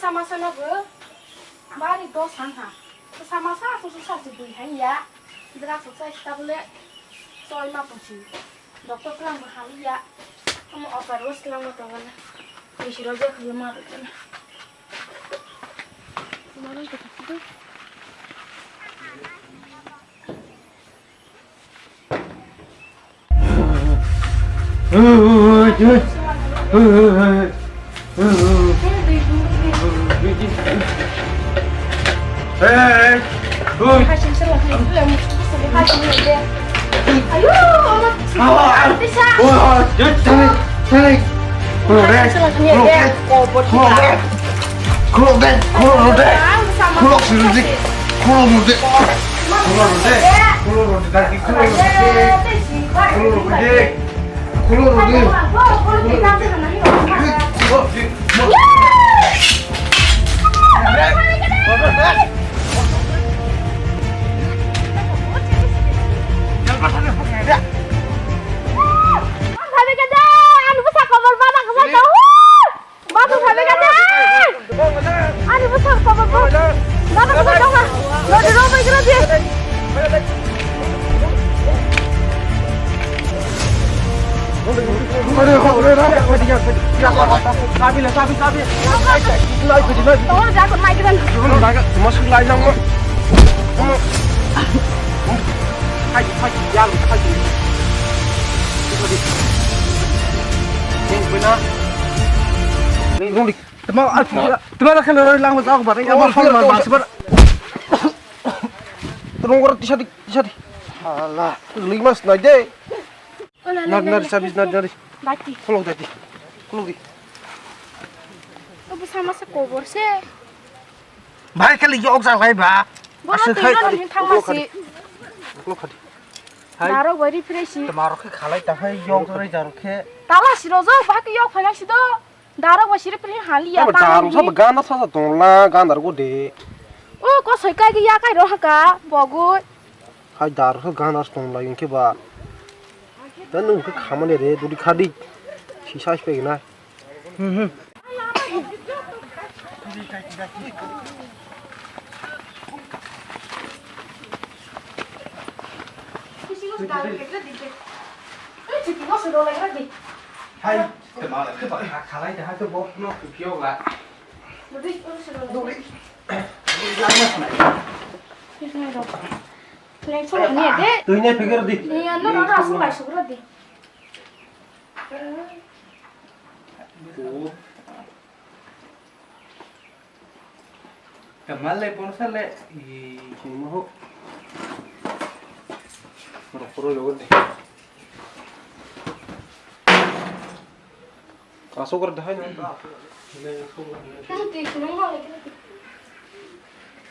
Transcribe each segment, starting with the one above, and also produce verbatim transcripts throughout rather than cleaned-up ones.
Sama sana bo bari dos hang ha. Sama sa su su sa si bui hai ya. Dra su sa tabule soi ma pung si. Doctor klang bo hal ya. Amo operation lang ma tong na. Ni si roja khulu ma ro na. Khulok de, khulok de, khulok de, khulok si rudi, khulok rudi, khulok rudi, khulok rudi, khulok rudi, khulok rudi, khulok rudi. Bathum khabe kate. Ani bwsa kobo bo. Dada khabe dong ha. Rodi ro bai kira di. Are ho re ra. Sabi la sabi sabi. Lai phaji lai. Tawar ja ko mai kiran. Tawar ja ko mas lai nang mo. Hai hai ya hai. Yang benar. Rong di. Tama, ah, tama, tama, tama, lang, lang, lang, lang, lang, lang, lang, lang. Rong ora tisa di, tisa di. Alah, lima senai de. Nari, nari, sabi, nari, nari. Dati. Khulok dati. Khulok di. Obo sama sa kobor se. Bhai, kali yok jang lai ba. Bono aswk twi hai. Bono hin thang ma si. Khulok khadi. Khulok khadi. Hai. Daro bari phre si. Tama rok khe khalai ta hai yok jang lai jang rok khe. Tala si rojak, bhai khe yok phai nai si do. Darok bo siri piri hali ya. Abo ta darok hali. Sabo gana sasa tongla, gana darok de. O, ko soi kai ya kai ro haka, bogoi. Hai darok so gana tongla yungke ba. Dan nung ke khamani re, duri khadi. Si sai pe na. Hmm, hmm. Hai. Tama la, tama kha-, khalai da, ha, to bo no khukiyo la. Duri, duri, duri. Duri, lai ma sanai. Leng solo ni de. Tui ne pheger di. Ni ano no ra sung lai sung ra di. Kamal le, pon sa le. I. Sini mo ho. Rok poro yogo de. Asok rok dahai na. Nang twi khwnang ma le khe.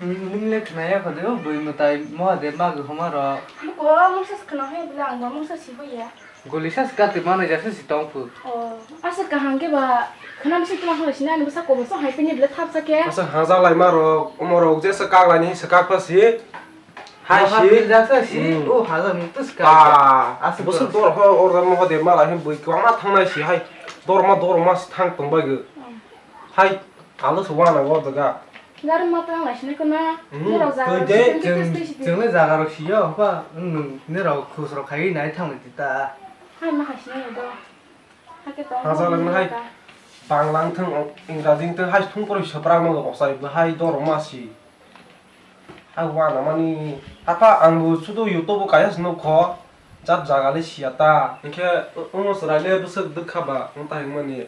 Nini le khwnaya kho de, bui mwtai Mahadev ma gw homa rok. Buko mungsa se khwnang hai bwle, ang bo mungsa si hoya. Goli sa se kati manwi jasa si tong phu. Oh, asa kaham khe ba khwnam si tong hai sini ani bwsa kobor so hai pini bwle thap sa khe. Asa haja lai ma rok, omo rok je se kak lai ni se kak pha si. Hai si. Pil jak sa si. Hmm. O haja ni tus ka. Ah, asa bwswk dor ho or mo de ma lai hin bui kwbangma thang nai si hai. Dor ma dor ma si thang tong bai gw. Hmm. Hai, alo se wana go daga. Gari ma tang lai sini kona. Hmm, norok jaga twi de. Sini twi sini. Chwng le jaga rok siyo, hapa, nwng, norok khus rok khai nai thang lai ta. Hai ma hai sini do. Hake tong. Haja lang hai. Bangla wng thung, Ingraji wng thung, hai thung poroi sopra ma go bosai bo hai dor ma si. Hai wana mani. Hapa ang bo sudo YouTube o kaya se nukho. Jat jaga le siya ta. Hingkhe, o, o chwrai le bwswk dwkha ba, wng ta hingmani.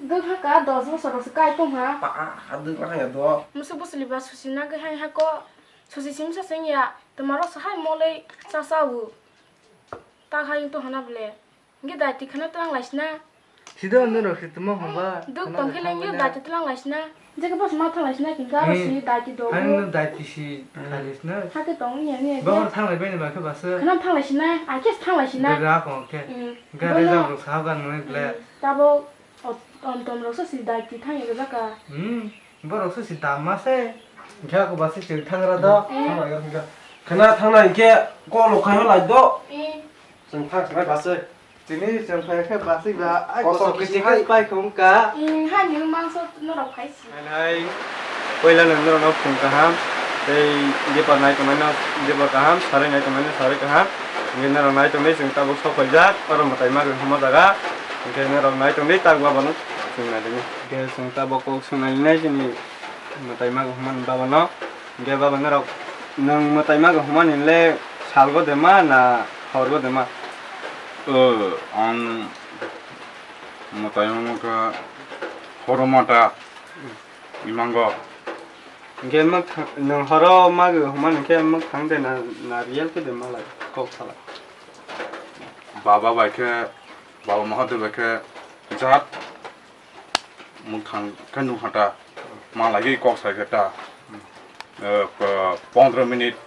Dwkha ka, dos bosor rok se kai tong ha. Pa, a, a, dwkha haya do. Musuk bwswli ba susi nagwi hai hako. Susi sim sa seng ya. Tama rok se hai molei cha cha o. Ta hai to hana bole. Ngi dai ti khana tang lai sina. Sido norok se tamo hamba. Duk tong khe lengyo dati tlang lai sina. Jekhe bas ma thalai sina kinga aro si dati do. Ani no dati si khali sina. Hake tong ni ani. Bahor thalai bini bakhe basa. Khana thalai sina, ai khe thalai sina. Dera kong khe. Gare jam rok sa gan mane ble. Tabo om tom rok sa si dati thang ya jaka. Hmm. Borok se si dama se. Khe ako basa chwng thangra do. Khana thangnai khe kolo khayo lai do. Chwng thang sanai basa. Tini chwng phai khe basi ba, ai kosok kosok kisi kisi hai. Hai pai khum ka. Hmm, hani mangso norok phai si. Hai hai, poila nang norok no phung kaham, tei dipor nai tongmani dipor kaham, sarwi nai tongmani sarwi kaham. Hingke norok nai tongdi chwng tabuk sok phaijak, oro mwtai ma hwnma jaga. Hingke norok nai tongdi tak baba no chwng nai tongdi. Hingke chwng tabuk kok swng nai nai chini mwtai ma hwnmani baba no. Hingke baba norok nwng mwtai ma hwnmani le salgo de ma na horgo de ma? O, ang mwtai wngkha horo mata imango. Hingke mwk thang-, nwng horo magi hwnmani khe mwk thang de na, na real khe de malai kok salai. Baba bai khe, Baba Mahadev bai khe jat mwk thang khe nukha ta, malai khe kok sai khe ta. Eh, pondro minute,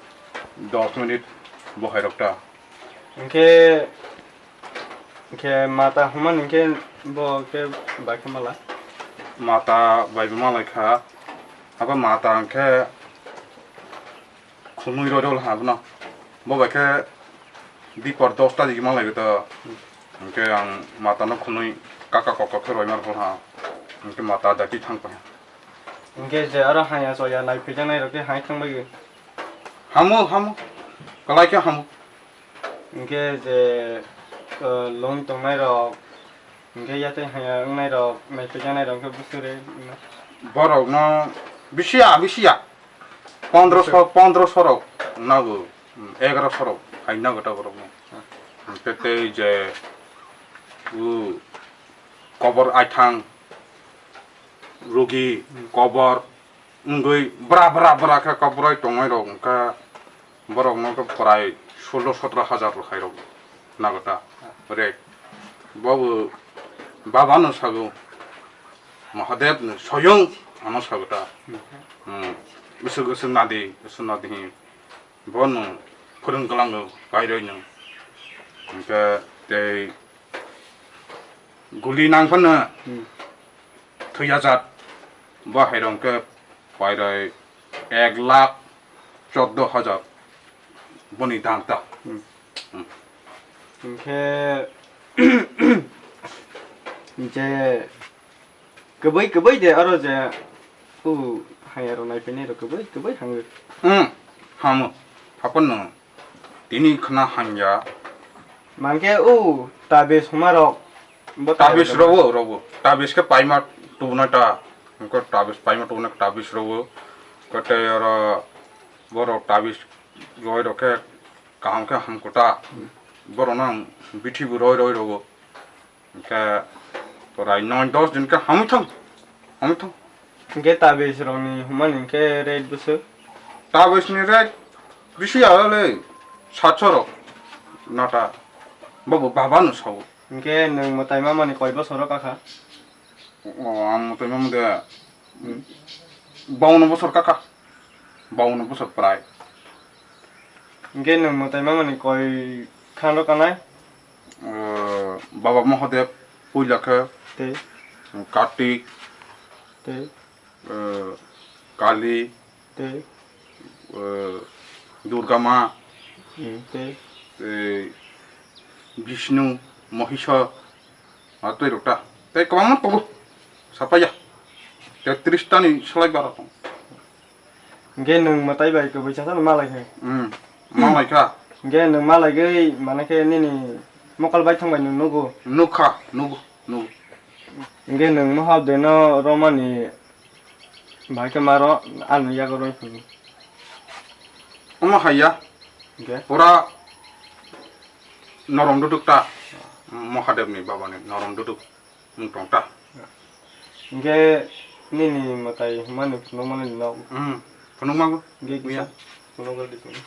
dos minute bo hai rok ta. Hingke, hingke mata hwnmani hingke bo khe bai khe mala? Mata bai bo malai kha. Abo mata hingke khwnwi roi rol ha bono. Bo bai khe dipor dosta digi malai to. Hingke ang mata no khwnwi kaka koko khe roi mar ha. Hingke mata dati thang pa. Hingke je aro haya soya nai phaikha nai rok khe hai thang bai. Hamu, hamu. Kalai khe hamu. Hingke je, eh, lung tongnai rok, hingke yatwi haya wngnai rok, naiphaikya nai rok hingke bwswk rwi wngna? Borok no bisi ya, bisi ya. Pondro so, pondro so rok nago, egaro so rok hai nago ta borok no. Hingke tei je, u, kobor aithang, rugi, kobor, wngwi bra bra bra khe kok borok tongnai rok wngkha, borok no khe prai sullo sotro hajar rok hai rok nago ta rate. Bo bo baba no sago, Mahadev no soyong ano sago ta. Hmm. Usuk usuk nadi, usuk nadi hi. Bono phwrwng kwlango pairoi no. Hwnkhe tei guli nang phano Hmm. thwi ya jat. Bo hai rok hwnkhe pairoi ek lakh chordo hajar boni dam ta. Hmm. Hmm. Hwnkhe je Kwbwi kwbwi de oro je, o, haya rok nai phainai rok kwbwi kwbwi hango. Hmm, hamo. Hapono tini khna hamya. Mankhe o tabis huma rok, bo tabis tabis rok. Rogo, rogo. Tabis khe paima tubuna ta. Ko tabis paima tubuna tabis rogo. Ko tei oro borok tabis roi rok khe kaham khe hamkho ta. Borok no ang bithi bo roi roi rogo. Hwnkhe prai noi dos din khe hamwi thang, hamwi thang. Hwnkhe tabis rokni hwnmani hwnkhe rate bwswk? Tabis ni rate bisi ya le satso rok nata. Bobo baba no sao. Hwnkhe nwng mwtai mamani koi bosor rok kakha? O, ang mwtai mama de Hmm. Bawanno bosor kakha. Bawanno bosor prai. Hwnkhe nwng mwtai mamani koi khan rok kanai? Eh, Baba Mahadev, puila khe. Tei? Kartik. Tei? Eh, Kali. Tei? Eh, Durga Ma. Hmm, tei? Tei Bishnu, Mahisha. Ah, tei rok ta. Tei kwbangma tongo. Sapaiya. Tei tris ta ni slai bara tongo. Hwnkhe nwng mwtai bai kwbwi chasano malai khe. Hmm. Malai kha. Hwnkhe nwng malai gwi mane khe nini mokol bai thangbai nwng nugo. Nukha, nugo, nugo. Hwnkhe nwng mohor deno romani bai khe maro ani yago roi phungo. Omo haiya. Hwnkhe? Pura norom duduk ta. Mahadev ni baba ni norom duduk. Wng tong ta. Hingke nini mwtai hwnmani phunukmani no. Hmm, phunukma bo. Hingke kisa phunukgwldi phunuk.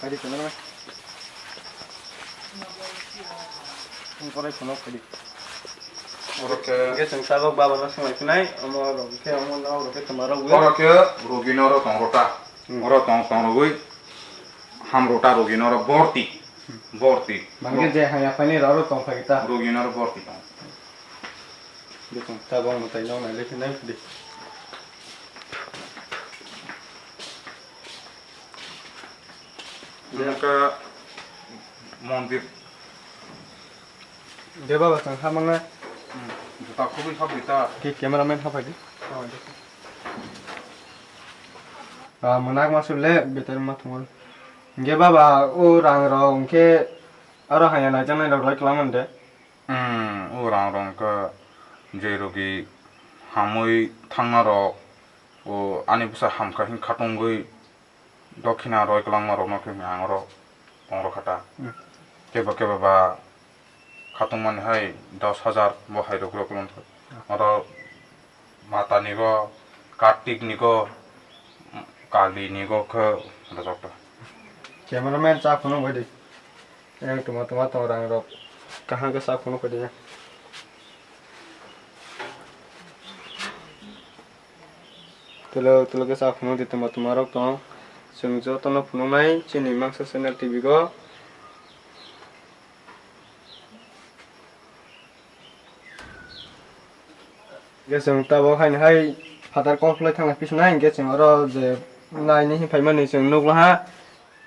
Khaidi phunukma. Ang korai phunuk khaidi. Oro khe hingke chwng tabuk baba no swnglaiphinai, omo rok khe, omo no rok khe twma rok bo. Oro khe rugino ro tong rota. Hmm. Oro tong, tong rogwi ham rota rugino ro borti. Borti. Mangke je haya phani raro tong phagi ta. Rogi naro borti tong. Bwswng tabang mwtai nong nai lekhe nai di. Nokha Mondir. De baba, chwng ha mangna. Hmm, juta khubui hapdi ta. Ki cameraman ha phaidi. Ah, mwnakma sule beter ma thungol. Nge baba, o rang rok hwnkhe aro haya naijaknai rok lai kwlangmani de. Hmm, o rang rok hwnkhe je rogi hamwi thangna rok, o ani bwsa hamkha hin khatungwi dokhina roi kwlangma rokno khe ang oro tongrokha ta. Hmm. Kebo kebo ba khatungmani hai dos hajar bo hai rok rok lon. Oro Mata nigo, Kartik nigo, Kali nigo khe rwjak ta. Cameraman cha phunuk bai di. Yang tuma tuma tong rang rok. Kaham khe cha phunuk bai di. Tolo tolo khe cha phunuk di tuma tuma rok tong. Chwng jotono phunuknai chini Mangsa Channel T V go. Hingke chwng tabok haino hai phatar kok khlai thangna pisinai, hingke chwng oro je naini hinphaimani chwng nukgo ha.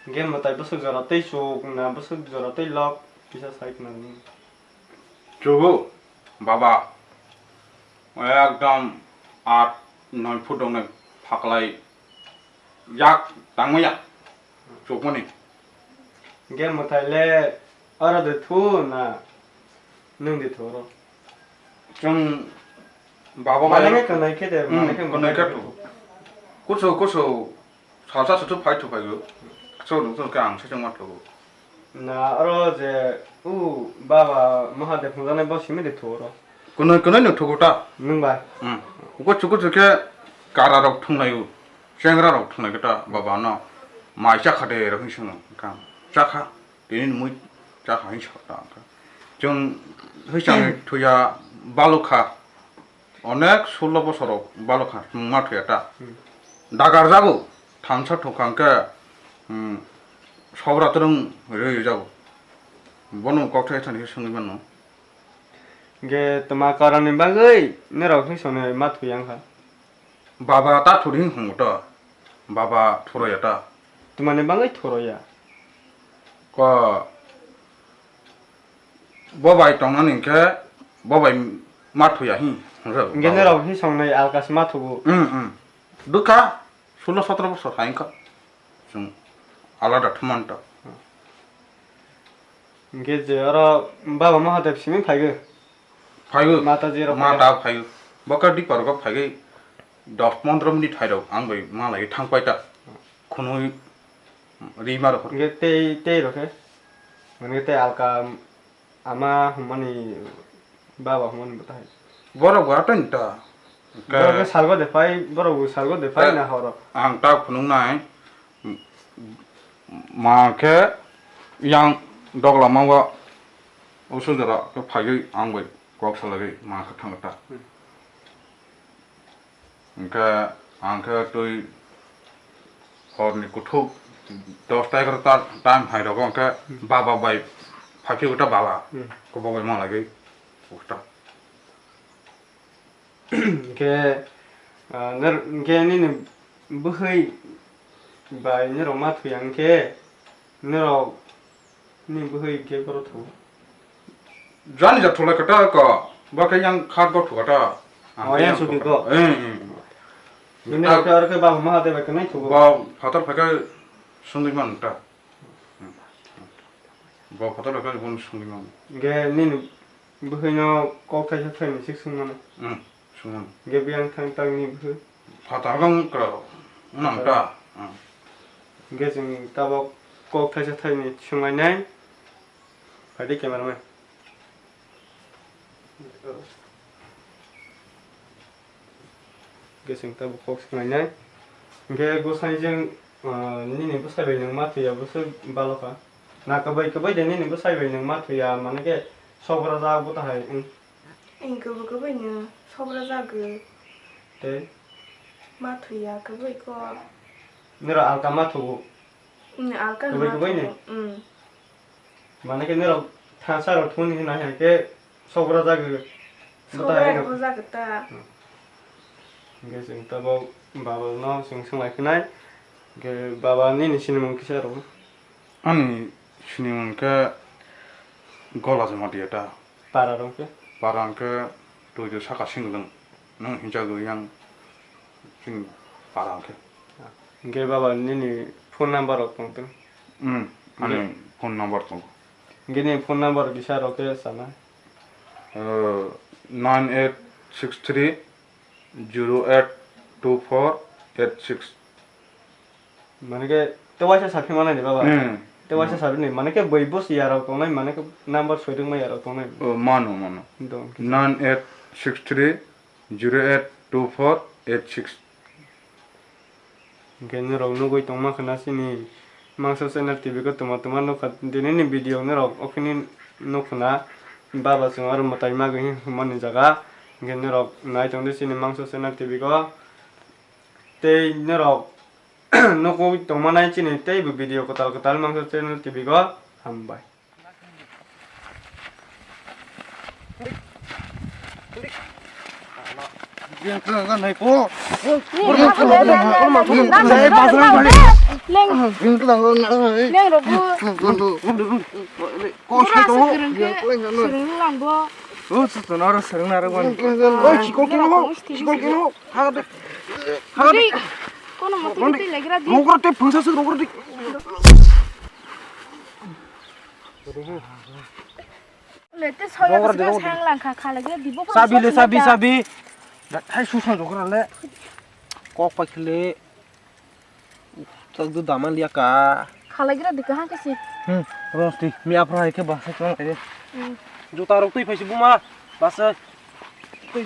Hingke mwtai bwswk jora tei chuk na bwswk jora tei lok kisa sai khna nini. Chugo, baba, ekdom aat noi phut rok nai phaklai yak tangma yak chukmani. Hingke mwtai le oro de thu na nwng de thu oro? Chwng baba bai. Mane khe kwnai khe de, hmm, mane khe kwnai khe thu. Kusu kusu salsa susu phai thu phai o. Kusu kusu khe ang se chwng ma thu. Na oro je u baba Mahadev hwnjaknai bo simi de thu oro. Kunui kunui no thugo ta. Nwng bai. Hmm. Kuchu kuchu khe kara rok thunglai o. Chengra rok thunglai khe ta baba no. Mai chakha de rok hin swngo. Kam. Chakha. Tini mui chakha hin sakha ta. Chwng hwisa ni thuya balokha. Onek sullo bosor rok balokha. Chwng ma thuya ta. Hmm. Dagar jago. Thansa thukha hwnkhe, hmm, sobra twrwng rwi rwi jago. Bono kokthai thani khe swngwi mano. Hingke twma karon ni bagwi norok hinwi songni ma thuya wngkha? Baba ta thuri hwngo to. Baba thuro ya ta. Twma ni bagwi thuro ya? Ko bo bai tongnani hwnkhe bo bai ma thuya hi hwnjak. Hingke norok hinwi songni alka se ma thugo. Hmm, hmm. Dukha sullo sotro bosor hai wngkha. Chwng alada thumani ta. Hingke je oro Baba Mahadev simi phaigo? Phaigo. Mataji rok phaigo? Mata phaigo. Boka dipar go phaigo dos pondro minute hai rok ang bai ma lai thang pai ta. Khunui ri ma rok. Hingke tei, tei rok khe? Mane tei alka ama hwnmani, baba hwnmani bwtai. Borok bo atoni ta. Borok khe salgo de phai, borok bo salgo de phai na horo. Ang ta phunuknai, ma khe yang dogla ma o usu jora khe phaiwi ang bai kok salaiwi ma khe thangkha ta. Hmm. Hingke ang khe twi horni kuthuk dosta egarota time hai rogo hingke baba bai phaiphio ta baba. Hmm. Kobok bai ma lagwi usta. Hingke, ah, nor-, hingke nini bwhwi bai norok ma thuya hingke norok ni bwhwi hingke borok thago. Jani ja thulai kata ko, ba khe yang khat go thuka ta. Oh, yang suki ko. Eh, eh. Nini khe aro khe baba Mahadev bai khe nai thugo. Ba phatar phai khe sungwi man ta. Ba phatar phai khe bon sungwi man. Ge nini bwhwi no kok thaisa thaini sik sung mano. Hmm, sung man. Ge biyang thang tang ni bwhwi. Phatar gong kra unang ta. Hmm. Ge chwng tabok kok thaisa thaini sung lai nai. Phaidi cameraman. Hingke chwng tabuk kok swkang lainai. Hingke gosai jeng, ah, nini bwsai bai nwng ma thuya bwswk balokha. Na kwbai kwbai de nini bwsai bai nwng ma thuya, mane khe sobrajak bo tahai wng. Ang kwbai kwbai no sobrajak gw. Tei? Ma thuya kwbai ko. Nira alka ma thugo. Ni alka kwbai ma kwbai ne? Thugo. Mm. Mane khe norok thansa rok thumani hwnna hai khe sobra jagwi. Sobra bwtai rok jagwi ta. Hwnkhe chwng tabok baba no chwng swng lai khwnai. Hwnkhe baba nini sinimung kisa rw? Ani sinimung khe Gola joma diya ta. Para rong khe? Para hwnkhe twi twi saka singwlwng. Nwng hinjagwi yang chini para hwnkhe. Hwnkhe baba nini phone number rok tong tong? Hmm, ani phone number tongo. Hwnkhe nini phone number kisa rok khe sana? Uh, nine eight six three zero eight two four eight six. Mane khe te waisa sapi manai ni baba. Hmm. Te waisa sapi ni mane khe boi bus ya rok tongnai mane khe number soi rwk ma ya rok tongnai. Oh, mano, mano. Dong. Nine eight six three zero eight two four eight six. Hwnkhe norok nugwi tongma khwna chini Mangso Channel T V ko tuma tuma nukha tini ni video norok okhini nukha na baba chwng aro mwtai magwi hwnmani jaga. Hwnkhe norok nai tongdi chini Mangso Channel T V ko. Tei norok nukwi tongmanai chini teibo video kwtal kwtal Mangso Channel T V o hambai. Leng, leng rogo. Bura se kwrwng khe swrwng lang bo. Oi, chikol kino, chikol kino. Twi, kono mote twi legra di. Rongkra tei phangsa se rongkra tei. Le te soya ko sang lang kha kha legra di bo. Sabi le, sabi, sabi. Hai susan rongkra le. Kok pakhile. Chak du dama liya ka. Khalai gira di kaham ke si. Hmm, rosti, mi aphra hai ke basa chwng ai de. Hmm. Juta rok twi phaisi buma, basa. Twi.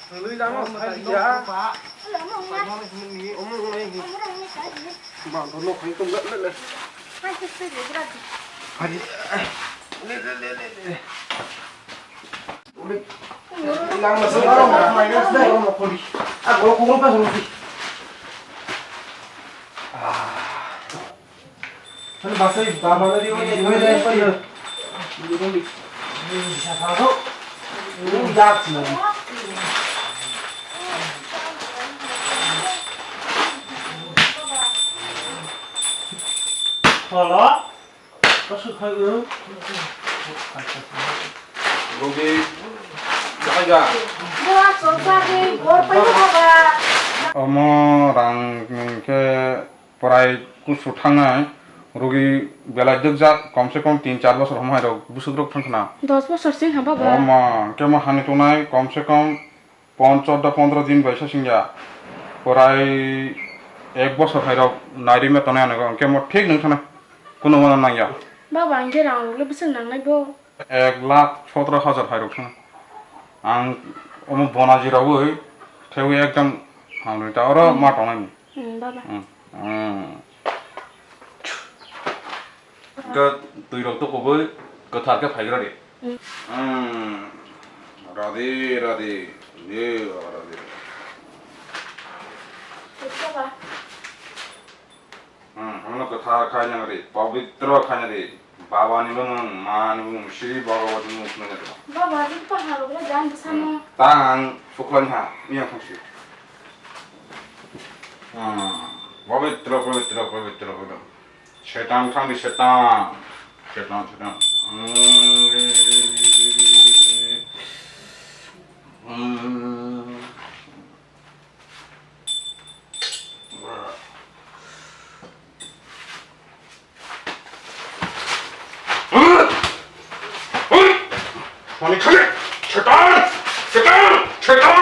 Twi lama sai ya. Omo ngai. Ma, no khai ko le le. Hai ke se gira di. Hari. Le le le le le. Hello? Kasu khai o. Rugi, jaga. Bura chonsa de, gor pai baba. Omo rang ni khe prai kusu thangnai. Rugi belai dwkjak, kom se kom tin char bosor hamai rok busuk rok thang khna. Dos bosor sing ha baba. Omo, khe mo hani tongnai, kom se kom Pon-, chordo pondro din bai sasing ya. Prai ek bosor hai rok nai ri me tongnai ano, hwnkhe mo thik nung thana. Kuno mano nang ya. Baba, ang khe rang rok le bwswk nang nai bo? Ek lakh sotro hajar hai rok thana. Ang omo bona ji rogwi thewi ekdam hamni ta oro ma tongnai ni. Hmm, baba. Hmm. Hmm. Hwnkhe twi rok to kubui kwthar khe phaigra di. Hmm. Hmm. Radhe, radhe. Ye, radhe. Baba. Hmm, ano kwthar khaina di, pabitro khaina di. Baba ni bumung, ma ni bumung, Shri Bhagavad ni bumung khna di. Baba, ri pa ha rok le jan bwsano. Hmm. Ta ang suklani ha, iya thangsi. Hmm. Pabitro, pabitro, pabitro, pabitro. Setan thangdi, setan. Setan, setan. Mm. Mm. Mani khani, setan, setan, setan.